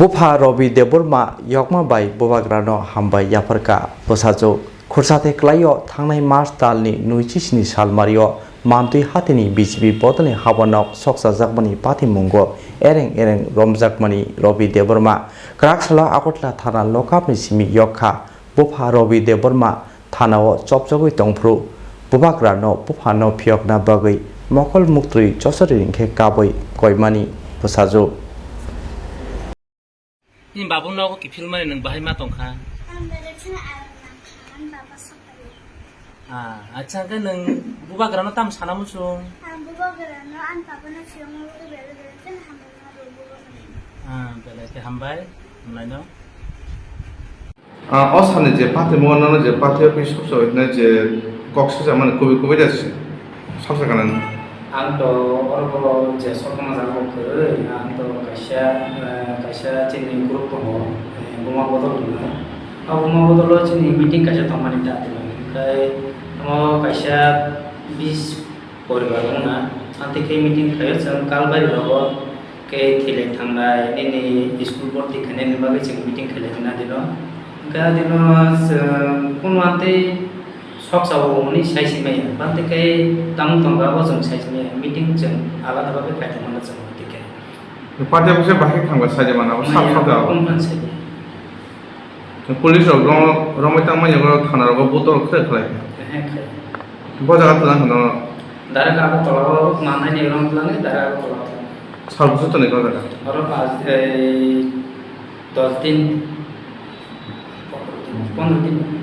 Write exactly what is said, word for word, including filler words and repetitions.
Bupha Robi Debbarma yokma bai bubagrano hambai yapharkha bwsajwk. Khursa tei kwlaio thangnai March talni nwichi sni salmario Mantwi hatini B J P bodolni habanok sokchajakmani patimungo ereng ereng romjakmani Robi Debbarma kwrak salo Agartala thana lokapni simi yokkha. Bupha Robi Debbarma thanao chopjagwi tongphuru bubagrano buphano phiyokna bagwi mokol muktwi chosori hinkhe kabwi koimani bwsajwk. Nini babu nogo kiphilmani nwng bahai ma tongkha? Ang belai kheno ayang nangkha, ani baba sokpani. Ah, acha, hwnkhe nwng bubagrano tamo sana muchung? Ang bubagrano ani babano phiyokna bagwi belai belai kheno hambai ma rwo bubagrano. Ah, belai khe hambai, hamlaino. Ah, o salni je pathimungo nono je pathio pi soksa hwnwi je kok sijakmani kubui kubui de soksa kana? Ang to oro bo je sokma jaga kwrwi, ang to kaisa, eh, kaisa chini group tongo, eh, Buma Bodol hwnwi. O Buma Bodol o chini meeting kaisa tongmani ta tino. Hwnkhe omo kaisa bis poribar wngna, amtwi khe meeting khaio chwng Kalbari rogo khe thilai thanglai nini school borti khainani bagwi chwng meeting khailai mano dino. Hwnkhe dino chwng kunu amtwi soksa o hwnwi sai si maya, amtwi khe tamo tongo abo chwng sai si maya, meeting chwng alada bagwi khai tongmano chwng amtwi khe. Party office bahai thangba sai mano, sak Maya, sak da. Kunu phan sai maya. Police rok rom-, romwi tangmani yago thana rogo butor khe khlai. Ehe, khlai. Bo jaga tlang hwno. Direct Agartala o manai ni rom tlang, direct Agartala o tlang. Sal bwswk tonwi ko jaga? Oro pas, ei, dos din, pondro din.